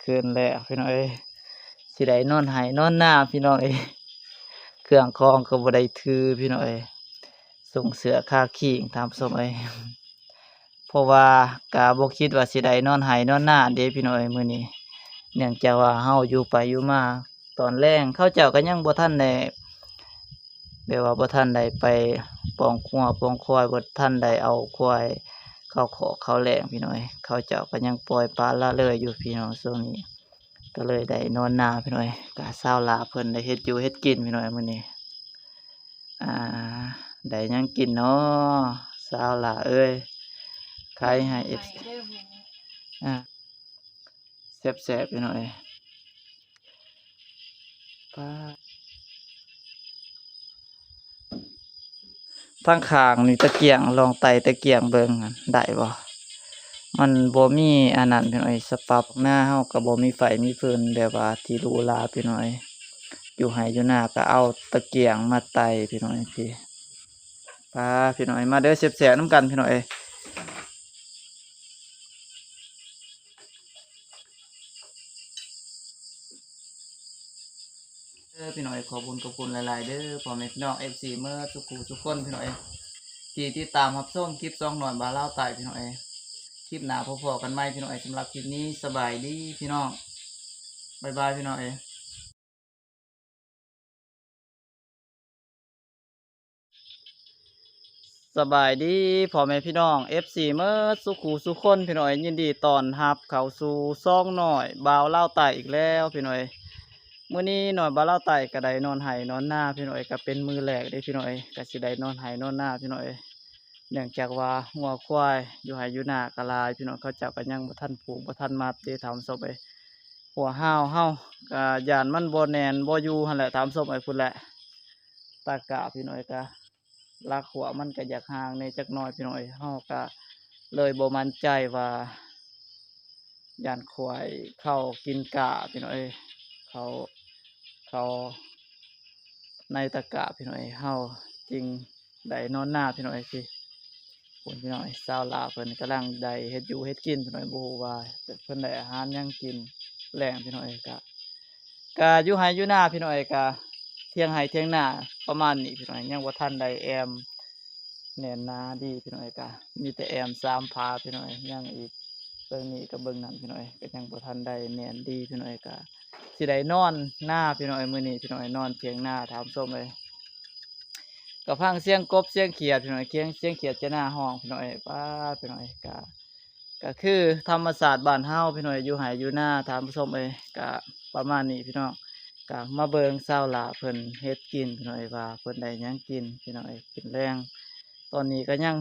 ຄືນແລ້ວພີ່ນ້ອງເອີຍ ຊິໄດ້ນອນໄຮ່ນອນນາພີ່ນ້ອງເອີຍ ເຄື່ອງຂອງກໍບໍ່ໄດ້ຖືພີ່ນ້ອງເອີຍ ສົ່ງເສື້ອຄາຄີງທ່ານຜູ້ຊົມເອີຍ ເພາະວ່າກະບໍ່ຄິດວ່າຊິໄດ້ນອນໄຮ່ນອນນາເດ້ພີ່ນ້ອງເອີຍມື້ນີ້ ເນື່ອງຈາກວ່າເຮົາຢູ່ໄປຢູ່ມາ ຕອນແລງເຂົາເຈົ້າກໍຍັງບໍ່ທັນໄດ້ ແບບວ່າບໍ່ທັນໄດ້ໄປປ້ອງງົວປ້ອງຄວາຍ ບໍ່ທັນໄດ້ເອົາຄວາຍເຂົ້າຄອກເຂົ້າແລ້ງພີ່ນ້ອງເອີຍ ເຂົາເຈົ້າກໍຍັງປ່ອຍປະລະເລີຍຢູ່ພີ່ນ້ອງ ຊ່ວງນີ້ກໍເລີຍໄດ້ນອນນາພີ່ນ້ອງເອີຍ ກະຊາວຫຼ້າເພິ່ນໄດ້ເຮັດຢູ່ເຮັດກິນພີ່ນ້ອງເອີຍມື້ນີ້ ອ່າ ໄດ້ຫຍັງກິນນໍ ຊາວຫຼ້າເອີຍ ຂາຍໃຫ້ເອັຟຊີ ອ່າ ແຊບໆ ພີ່ນ້ອງເອີຍ ປາດ ທາງຂ້າງນີ້ຕະກຽງ ລອງໄຕ່ຕະກຽງເບິ່ງຫັ້ນ ໄດ້ບໍ່? ມັນບໍ່ມີອັນນັ້ນພີ່ນ້ອງເອີຍ ສະປັບ ນາເຮົາກໍບໍ່ມີໄຟມີຟືນແບບວ່າທີ່ຫຼູຫຼາພີ່ນ້ອງເອີຍ ຢູ່ໄຮ່ຢູ່ນາກໍເອົາຕະກຽງມາໄຕ່ພີ່ນ້ອງເອີຍ ພີ່ ປາ ພີ່ນ້ອງເອີຍ ມາເດີ ແຊບໆ ນຳກັນພີ່ນ້ອງເອີຍ. ເດີພີ່ນ້ອງເອີຍ ຂອບບຸນຂອບຄຸນຫຼາຍໆ ເດີພໍ່ແມ່ພີ່ນ້ອງ ເອັຟຊີ ເໝິດທຸກຜູ້ທຸກຄົນພີ່ນ້ອງເອີຍ ທີ່ຕິດຕາມຮັບຊົມຄລິບສອງນ້ອຍບ່າວລາວໃຕ້ພີ່ນ້ອງເອີຍ ຄລິບໜ້າພໍ້ໆ ກັນໃໝ່ພີ່ນ້ອງເອີຍ ສຳລັບຄລິບນີ້ສະບາຍດີພີ່ນ້ອງ ບາຍບາຍພີ່ນ້ອງເອີຍ. ສະບາຍດີພໍ່ແມ່ພີ່ນ້ອງ ເອັຟຊີ ເໝິດສູ່ຄູ່ສູ່ຄົນພີ່ນ້ອງເອີຍ ຍິນດີຕ້ອນຮັບເຂົ້າສູ່ຊ່ອງນ້ອຍບ່າວລາວໃຕ້ອີກແລ້ວພີ່ນ້ອງເອີຍ ມື້ນີ້ນ້ອຍບ່າວລາວໃຕ້ກໍໄດ້ນອນໄຮ່ນອນນາພີ່ນ້ອງເອີຍ ກໍເປັນມື້ແລກເດ້ພີ່ນ້ອງເອີຍ ກໍຊິໄດ້ນອນໄຮ່ນອນນາພີ່ນ້ອງເອີຍ ເນື່ອງຈາກວ່າງົວຄວາຍຢູ່ໄຮ່ຢູ່ນາກໍຫຼາຍພີ່ນ້ອງ ເຂົາເຈົ້າກໍຍັງບໍ່ທັນຜູກບໍ່ທັນມັດເດ້ທ່ານຜູ້ຊົມເອີຍ ຮົ້ວຮາວເຮົາກໍຢ້ານມັນບໍ່ແໜ້ນບໍ່ຢູ່ຫັ້ນແຫຼະທ່ານຜູ້ຊົມເອີຍ ພຸ້ນແຫຼະ ຕາກະພີ່ນ້ອງເອີຍ ກະຫຼັກຮົ້ວມັນກະຢາກຫ່າງແດ່ຈັກໜ້ອຍພີ່ນ້ອງເອີຍ ເຮົາກະເລີຍບໍ່ໝັ້ນໃຈວ່າ ຢ້ານຄວາຍເຂົ້າກິນກະພີ່ນ້ອງເອີຍ ເຂົ້າ ເຂົ້າໃນຕາກະພີ່ນ້ອງເອີຍ ເຮົາຈຶ່ງໄດ້ນອນນາພີ່ນ້ອງເອີຍ ພີ່ ພຸ້ນພີ່ນ້ອງເອີຍ ຊາວລາວເພິ່ນກຳລັງໄດ້ເຮັດຢູ່ເຮັດກິນພີ່ນ້ອງເອີຍ ບໍ່ຮູ້ວ່າເພິ່ນໄດ້ອາຫານຫຍັງກິນແລງພີ່ນ້ອງເອີຍ ກະ ກະຢູ່ໄຮ່ຢູ່ນາພີ່ນ້ອງເອີຍ ກະຖຽງໄຮ່ຖຽງນາປະມານນີ້ພີ່ນ້ອງເອີຍ ຍັງບໍ່ທັນໄດ້ແອ້ມແໜ້ນໜາດີພີ່ນ້ອງເອີຍ ກະມີແຕ່ແອ້ມສາມຝາພີ່ນ້ອງເອີຍ ຍັງອີກເບິ່ງນີ້ກັບເບິ່ງນັ້ນພີ່ນ້ອງເອີຍ ກະຍັງບໍ່ທັນໄດ້ແໜ້ນດີພີ່ນ້ອງເອີຍ ກະຊິໄດ້ນອນນາພີ່ນ້ອງເອີຍ ມື້ນີ້ພີ່ນ້ອງເອີຍ ນອນຖຽງນາທ່ານຜູ້ຊົມເອີຍ ກະຟັງສຽງກົບສຽງຂຽດພີ່ນ້ອງເອີຍ ສຽງຂຽດຈະໜ້າຮ້ອງພີ່ນ້ອງເອີຍ ປາດ ພີ່ນ້ອງເອີຍ ກະ ກໍຄືທຳມະຊາດບ້ານເຮົາພີ່ນ້ອງເອີຍ ຢູ່ໄຮ່ຢູ່ນາທ່ານຜູ້ຊົມເອີຍ ກະປະມານນີ້ພີ່ນ້ອງ ກະມາເບິ່ງຊາວລາວເພິ່ນເຮັດກິນພີ່ນ້ອງເອີຍ ວ່າເພິ່ນໄດ້ຫຍັງກິນພີ່ນ້ອງເອີຍ ກິນແລງ ຕອນນີ້ກໍຍັງ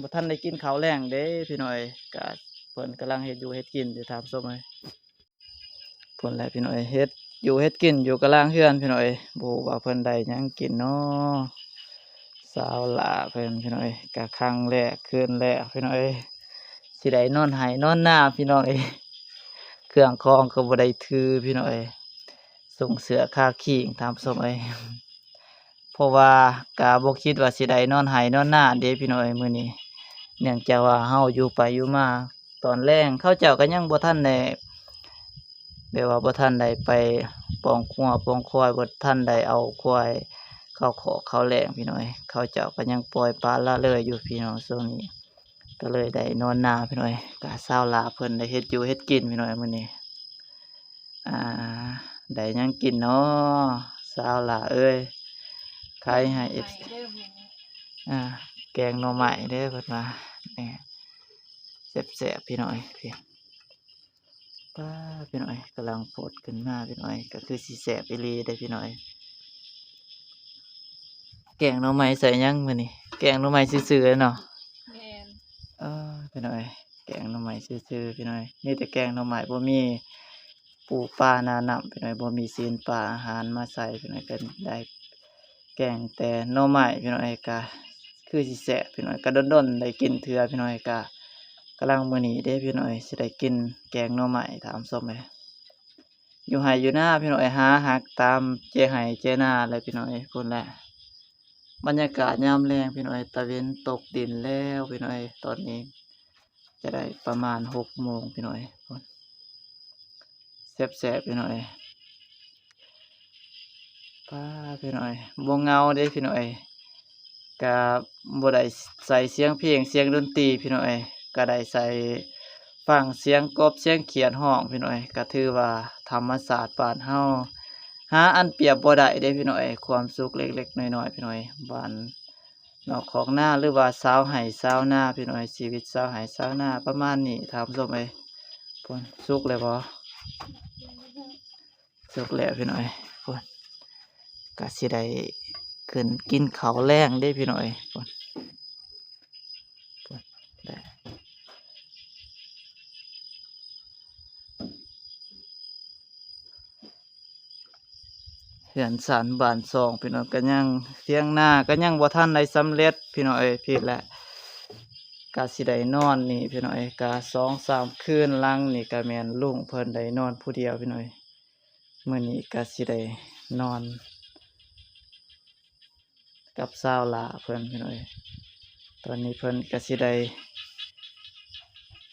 ບໍ່ທັນໄດ້ກິນເຂົ້າແລງເດ້ພີ່ນ້ອງເອີຍ ກະເພິ່ນກຳລັງເຮັດຢູ່ເຮັດກິນຢູ່ທ່ານຜູ້ຊົມເອີຍ ພຸ້ນແຫຼະພີ່ນ້ອງເອີຍ ເຮັດຢູ່ເຮັດກິນຢູ່ກະລາງເຮືອນພີ່ນ້ອງເອີຍ ບໍ່ຮູ້ວ່າເພິ່ນໄດ້ຫຍັງກິນນໍ ຊາວລາວເພິ່ນພີ່ນ້ອງເອີຍ ກະຄັ້ງແລກຄືນແລກພີ່ນ້ອງເອີຍ ຊິໄດ້ນອນໄຮ່ນອນນາພີ່ນ້ອງເອີຍ ເຄື່ອງຂອງກໍບໍ່ໄດ້ຖືພີ່ນ້ອງເອີຍ ສົ່ງເສື້ອຄາຄີງທ່ານຜູ້ຊົມເອີຍ ເພາະວ່າກະບໍ່ຄິດວ່າຊິໄດ້ນອນໄຮ່ນອນນາເດ້ພີ່ນ້ອງເອີຍມື້ນີ້ ເນື່ອງຈາກວ່າເຮົາຢູ່ໄປຢູ່ມາ ຕອນແລງເຂົາເຈົ້າກໍຍັງບໍ່ທັນໄດ້ ແບບວ່າບໍ່ທັນໄດ້ໄປປ້ອງງົວປ້ອງຄວາຍ ບໍ່ທັນໄດ້ເອົາຄວາຍເຂົ້າຄອກເຂົ້າແລ້ງພີ່ນ້ອງເອີຍ ເຂົາເຈົ້າກໍຍັງປ່ອຍປະລະເລີຍຢູ່ພີ່ນ້ອງ ຊ່ວງນີ້ກໍເລີຍໄດ້ນອນນາພີ່ນ້ອງເອີຍ ກະຊາວລາວເພິ່ນໄດ້ເຮັດຢູ່ເຮັດກິນພີ່ນ້ອງເອີຍມື້ນີ້ ອ່າ ໄດ້ຫຍັງກິນນໍ ຊາວລາວເອີຍ ຂາຍໃຫ້ເອັຟຊີ ອ່າ ແກງໜໍ່ໄມ້ເດີເພິ່ນວ່າ ນີ້ ແຊບໆ ພີ່ນ້ອງເອີຍ ນີ້ ປ້າ ພີ່ນ້ອງເອີຍ ກຳລັງຟົດຂຶ້ນມາພີ່ນ້ອງເອີຍ ກໍຄືຊິແຊບອີ່ຫຼີເດ້ພີ່ນ້ອງເອີຍ ແກງໜໍ່ໄມ້ໃສ່ຫຍັງມື້ນີ້ ແກງໜໍ່ໄມ້ຊື່ໆ ເນາະ ແມ່ນ ເອີ ພີ່ນ້ອງເອີຍ ແກງໜໍ່ໄມ້ຊື່ໆ ພີ່ນ້ອງເອີຍ ມີແຕ່ແກງໜໍ່ໄມ້ ບໍ່ມີປູປາໜ້ານ້ຳ ພີ່ນ້ອງເອີຍ ບໍ່ມີຊີ້ນປາອາຫານມາໃສ່ ພີ່ນ້ອງເອີຍ ກໍໄດ້ ແກງແຕ່ໜໍ່ໄມ້ພີ່ນ້ອງເອີຍ ກະຄືຊິແຊບພີ່ນ້ອງເອີຍ ກະດົນໆໄດ້ກິນເທື່ອພີ່ນ້ອງເອີຍ ກະກຳລັງມື້ນີ້ເດ້ພີ່ນ້ອງເອີຍ ຊິໄດ້ກິນແກງໜໍ່ໄມ້ທ່ານຜູ້ຊົມເອີຍ ຢູ່ໄຮ່ຢູ່ນາພີ່ນ້ອງເອີຍ ຫາຫັກຕາມເຈໄຮ່ເຈນາແຫຼະພີ່ນ້ອງເອີຍ ພຸ້ນແຫຼະ ບັນຍາກາດຍາມແລງພີ່ນ້ອງເອີຍ ຕາເວັນຕົກດິນແລ້ວພີ່ນ້ອງເອີຍ ຕອນນີ້ຈະໄດ້ປະມານຫົກໂມງພີ່ນ້ອງເອີຍ ພຸ້ນ ແຊບໆ ພີ່ນ້ອງເອີຍ. ປ້າ ພີ່ນ້ອງເອີຍ ບໍ່ເຫງົາເດ້ພີ່ນ້ອງເອີຍ ກະບໍ່ໄດ້ໃສ່ສຽງເພງສຽງດົນຕີພີ່ນ້ອງເອີຍ ກະໄດ້ໃສ່ຟັງສຽງກົບສຽງຂຽດຮ້ອງພີ່ນ້ອງເອີຍ ກະຖືວ່າທຳມະຊາດບ້ານເຮົາຫາອັນປຽບບໍ່ໄດ້ເດ້ພີ່ນ້ອງເອີຍ ຄວາມສຸກເລັກໆນ້ອຍໆ ພີ່ນ້ອງເອີຍ ບ້ານນອກຄອກນາ ຫຼືວ່າຊາວໄຮ່ຊາວນາພີ່ນ້ອງເອີຍ ຊີວິດຊາວໄຮ່ຊາວນາປະມານນີ້ທ່ານຜູ້ຊົມເອີຍ. ພຸ້ນ ສຸກແລ້ວບໍ່? ສຸກແລ້ວພີ່ນ້ອງເອີຍ ພຸ້ນ ກະຊິໄດ້ຂຶ້ນກິນເຂົ້າແລງເດ້ພີ່ນ້ອງເອີຍ ພຸ້ນ ພຸ້ນ ໄດ້ ເຮືອນຊານບ້ານຊ່ອງພີ່ນ້ອງ ກະຍັງ ຖຽງນາກະຍັງບໍ່ທັນໄດ້ສຳເລັດພີ່ນ້ອງເອີຍ ພີ້ແຫຼະ ກະຊິໄດ້ນອນນີ້ພີ່ນ້ອງເອີຍ ກະສອງສາມຄືນ ຫຼັງນີ້ກະແມ່ນລຸງເພິ່ນໄດ້ນອນຜູ້ດຽວພີ່ນ້ອງເອີຍ. ມື້ນີ້ກະຊິໄດ້ນອນກັບສາວຫຼ້າເພິ່ນພີ່ນ້ອງເອີຍ ຕອນນີ້ເພິ່ນກະຊິໄດ້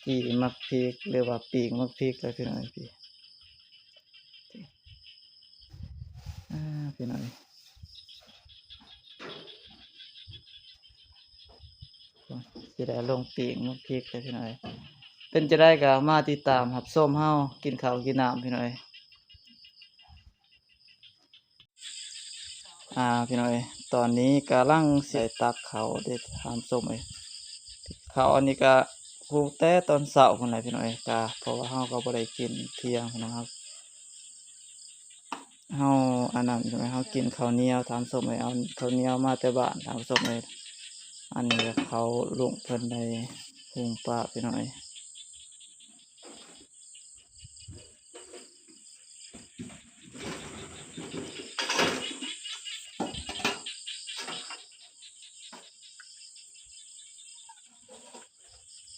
ຈີ່ໝາກພິກ ຫຼືວ່າປີ້ງໝາກພິກແລ້ວພີ່ນ້ອງເອີຍ ພີ້ ອ່າ ພີ່ນ້ອງເອີຍ ຊິໄດ້ລົງປີ້ງໝາກພິກແລ້ວພີ່ນ້ອງເອີຍ ເປັນຈັ່ງໃດກະມາຕິດຕາມຮັບຊົມເຮົາກິນເຂົ້າກິນນ້ຳພີ່ນ້ອງເອີຍ. ອ່າ ພີ່ນ້ອງເອີຍ ຕອນນີ້ກຳລັງຊິຕັກເຂົ້າເດ້ທ່ານຜູ້ຊົມເອີຍ ເຂົ້າອັນນີ້ກະຫຸງແຕ່ຕອນເຊົ້າພຸ້ນແຫຼະພີ່ນ້ອງເອີຍ ກະເພາະວ່າເຮົາກະບໍ່ໄດ້ກິນທ່ຽງພີ່ນ້ອງ ເຮົາ ເຮົາອັນນັ້ນພີ່ນ້ອງເອີຍ ເຮົາກິນເຂົ້າໜຽວທ່ານຜູ້ຊົມເອີຍ ເອົາເຂົ້າໜຽວມາແຕ່ບ້ານທ່ານຜູ້ຊົມເອີຍ ອັນນີ້ກະເຂົ້າລຸງເພິ່ນໄດ້ຫຸງປະພີ່ນ້ອງເອີຍ.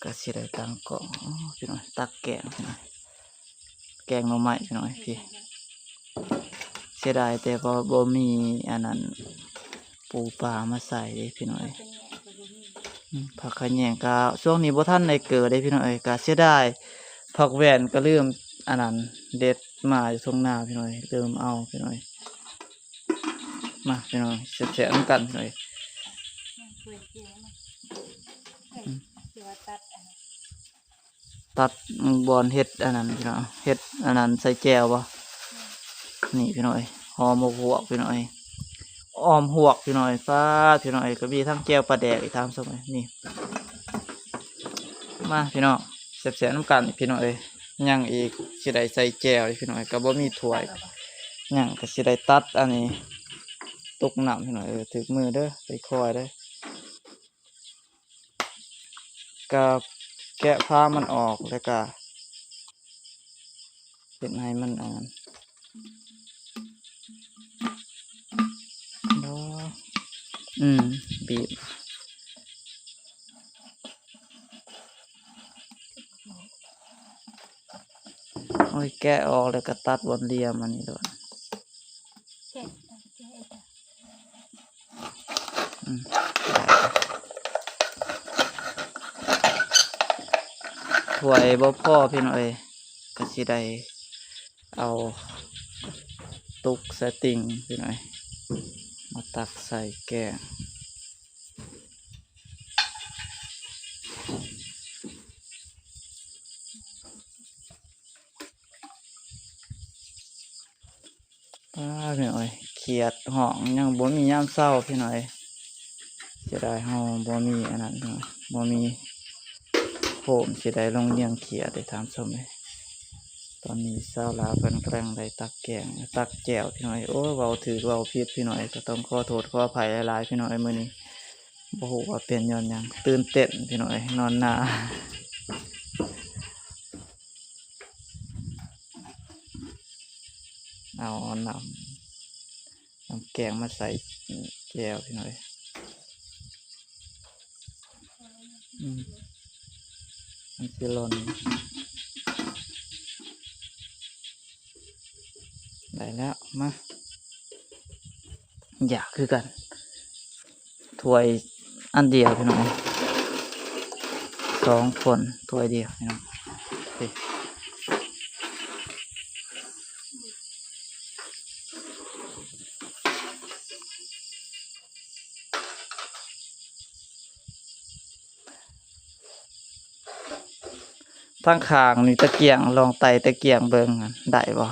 ກະຊິໄດ້ຕັ້ງກ້ອງ ໂອ້ ພີ່ນ້ອງ ຕັກແກງພີ່ນ້ອງ ແກງໜໍ່ໄມ້ພີ່ນ້ອງ ພີ້ ເສຍດາຍແຕ່ວ່າບໍ່ມີອັນນັ້ນ ປູປາມາໃສ່ເດ້ພີ່ນ້ອງເອີຍ ອືມ ຜັກຂະແຍງກະຊ່ວງນີ້ບໍ່ທັນໄດ້ເກີດເດ້ພີ່ນ້ອງເອີຍ ກະເສຍດາຍ ຜັກແວ່ນກະລືມອັນນັ້ນເດັດມາຢູ່ທົ່ງນາພີ່ນ້ອງເອີຍ ລືມເອົາພີ່ນ້ອງເອີຍ ມາພີ່ນ້ອງ ແຊບໆນຳກັນພີ່ນ້ອງເອີຍ ຕັດ ບ່ອນເຮັດອັນນັ້ນພີ່ນ້ອງ ເຮັດອັນນັ້ນໃສ່ແຈ່ວບໍ່ ນີ້ພີ່ນ້ອງເອີຍ ຫອມໝວກຫວກພີ່ນ້ອງເອີຍ ອ້ອມຫວກພີ່ນ້ອງເອີຍ ປາດ ພີ່ນ້ອງເອີຍ ກະມີທັງແຈ່ວປາແດກອີກຕາມສົມນີ້ ມາພີ່ນ້ອງ ແຊບໆນຳກັນພີ່ນ້ອງເອີຍ ຍັງອີກ ຊິໄດ້ໃສ່ແຈ່ວອີກພີ່ນ້ອງເອີຍ ກະບໍ່ມີຖ້ວຍ ຍັງກະຊິໄດ້ຕັດອັນນີ້ ຕົກນ້ຳພີ່ນ້ອງເອີຍ ຖືກມືເດີ ຄ່ອຍໆເດີ. ກະແກະຝາມັນອອກ ແລ້ວກະເຮັດໃຫ້ມັນອັນນັ້ນ ອືມ ບີບ ໂອ້ຍ ແກະອອກແລ້ວກະຕັດບ່ອນຫຼ່ຽມອັນນີ້ໂລດ. ອືມ ຖ້ວຍບໍ່ພໍພີ່ນ້ອງເອີຍ ກະຊິໄດ້ເອົາຕຸກໃສ່ຕິ່ງພີ່ນ້ອງເອີຍ ມາຕັກໃສ່ແກງ. ປ້າ ພີ່ນ້ອງເອີຍ ຂຽດຮ້ອງຍັງບໍ່ມີຍາມເຊົ້າພີ່ນ້ອງເອີຍ ເສຍດາຍເຮົາບໍ່ມີອັນນັ້ນພີ່ນ້ອງ ບໍ່ມີໂຄມຊິໄດ້ລົງລຽງຂຽດໄດ້ທ່ານຜູ້ຊົມເອີຍ. ຕອນນີ້ສາວຫຼ້າເພິ່ນກຳລັງໄດ້ຕັກແກງ ຕັກແຈ່ວພີ່ນ້ອງເອີຍ ໂອ້ ເວົ້າຖືກເວົ້າຜິດພີ່ນ້ອງເອີຍ ກະຕ້ອງຂໍໂທດຂໍອະໄພຫຼາຍໆ ພີ່ນ້ອງເອີຍ ມື້ນີ້ ບໍ່ຮູ້ວ່າເປັນຍ້ອນຫຍັງ ຕື່ນເຕັ້ນພີ່ນ້ອງເອີຍ ນອນໜ້າ ເອົານ້ຳ ນ້ຳແກງມາໃສ່ແຈ່ວພີ່ນ້ອງເອີຍ ອືມ ມັນຊິຫຼົ່ນ ໄດ້ແລ້ວ ມາ ຢາກຄືກັນ ຖ້ວຍອັນດຽວພີ່ນ້ອງ ສອງຄົນຖ້ວຍດຽວພີ່ນ້ອງ ນີ້ ທາງຂ້າງນີ້ຕະກຽງ ລອງໄຕ່ຕະກຽງເບິ່ງ ໄດ້ບໍ່?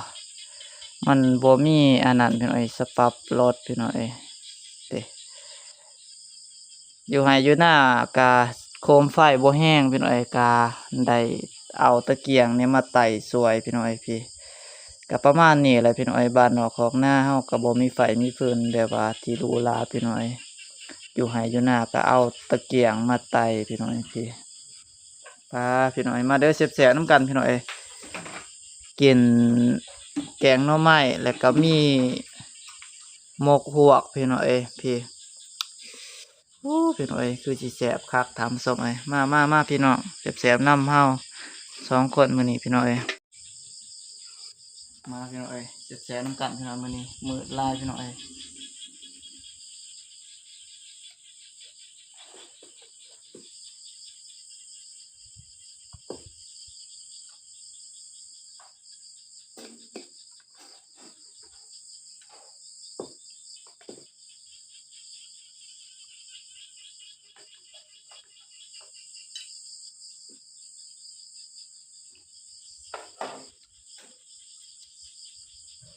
ມັນບໍ່ມີອັນນັ້ນພີ່ນ້ອງເອີຍ ສະປັບລົດພີ່ນ້ອງເອີຍ ເດ້. ຢູ່ໄຮ່ຢູ່ນາກະໂຄມໄຟບໍ່ແຮງພີ່ນ້ອງເອີຍ ກະໄດ້ເອົາຕະກຽງນີ້ມາໄຕ່ຊ່ວຍພີ່ນ້ອງເອີຍ ພີ້. ກະປະມານນີ້ແຫຼະພີ່ນ້ອງເອີຍ ບ້ານນອກຄອກນາເຮົາກະບໍ່ມີໄຟມີຟືນແບບວ່າທີ່ຫຼູຫຼາພີ່ນ້ອງເອີຍ. ຢູ່ໄຮ່ຢູ່ນາກະເອົາຕະກຽງມາໄຕ່ພີ່ນ້ອງເອີຍ ພີ້. ປາ ພີ່ນ້ອງເອີຍ ມາເດີ ແຊບໆນຳກັນພີ່ນ້ອງເອີຍ ກິນແກງໜໍ່ໄມ້ ແລ້ວກະມີໝົກຮວກພີ່ນ້ອງເອີຍ ພີ້. ໂອ້ ພີ່ນ້ອງເອີຍ ຄືຊິແຊບຄັກທ່ານຜູ້ຊົມເອີຍ. ມາ ມາ ມາພີ່ນ້ອງ ແຊບໆນຳເຮົາສອງຄົນມື້ນີ້ພີ່ນ້ອງເອີຍ. ມາພີ່ນ້ອງເອີຍ ແຊບໆນຳກັນພີ່ນ້ອງ ມື້ນີ້ມືດຫຼາຍພີ່ນ້ອງເອີຍ.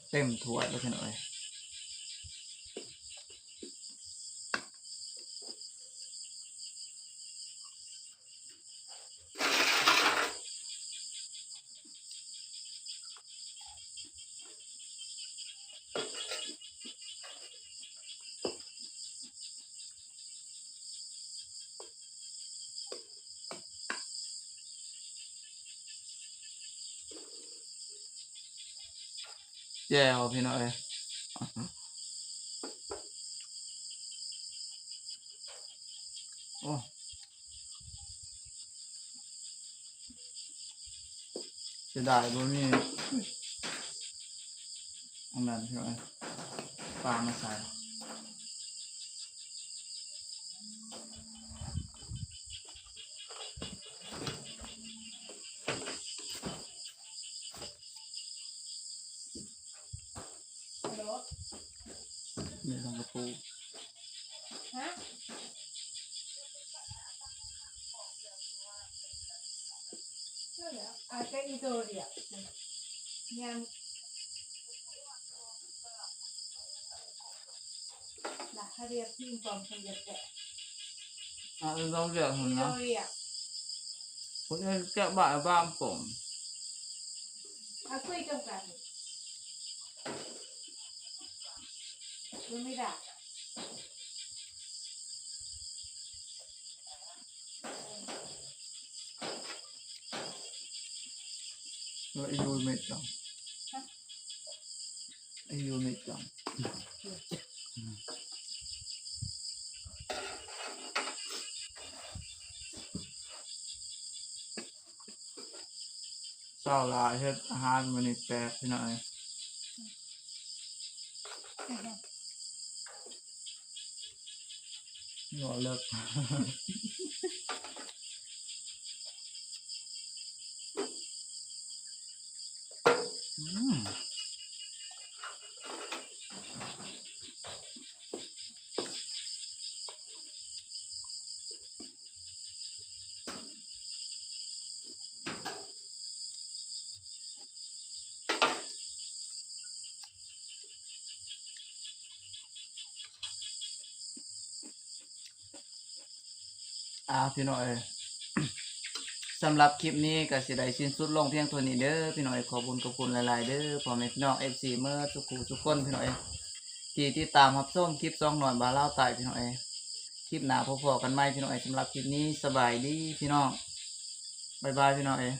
ເຕັມຖ້ວຍແລ້ວພີ່ນ້ອງເອີຍ. ແຈ່ວພີ່ນ້ອງເອີຍ ໂອ້ ເສຍດາຍບໍ່ມີອັນນັ້ນພີ່ນ້ອງເອີຍ ປາມາໃສ່. ນີ້ ທາງກະປູ ຮະ? ນັ້ນແຫຼະ ອາດຈະອີໂຕເຣຍ ຍັງ ລະ ເຂົາເອີ້ນປິງປອງ ເພິ່ນຈະແກະ ອ່າ ເອີ້ນລອງລຽກຫັ້ນນະ ລອງລຽກ ເພິ່ນເອີ້ນແກະບາດ ບາງປອງ ເອົາຄຸຍກັນກັນ ເບິ່ງໄມ່ດາ. ເອີ ອີ່ຫຍັງເມັດຈັງ ອີ່ຫຍັງເມັດຈັງ ຊາວຫຼາຍເຮັດອາຫານມື້ນີ້ແປກພີ່ນ້ອງເອີຍ. ເວົ້າເລິກ ອືມ. ອ່າ ພີ່ນ້ອງເອີຍ ສຳລັບຄລິບນີ້ກະຊິໄດ້ສິ້ນສຸດລົງພຽງເທົ່ານີ້ເດີພີ່ນ້ອງເອີຍ. ຂໍບຸນຂອບຄຸນຫຼາຍໆເດີ ພໍ່ແມ່ພີ່ນ້ອງ ເອັຟຊີ ເໝິດທຸກຜູ້ທຸກຄົນພີ່ນ້ອງເອີຍ ທີ່ຕິດຕາມຮັບຊົມຄລິບສອງນ້ອຍບ່າວລາວໃຕ້ພີ່ນ້ອງເອີຍ. ຄລິບໜ້າພໍ້ໆກັນໃໝ່ພີ່ນ້ອງເອີຍ. ສຳລັບຄລິບນີ້ສະບາຍດີພີ່ນ້ອງ ບາຍບາຍພີ່ນ້ອງເອີຍ.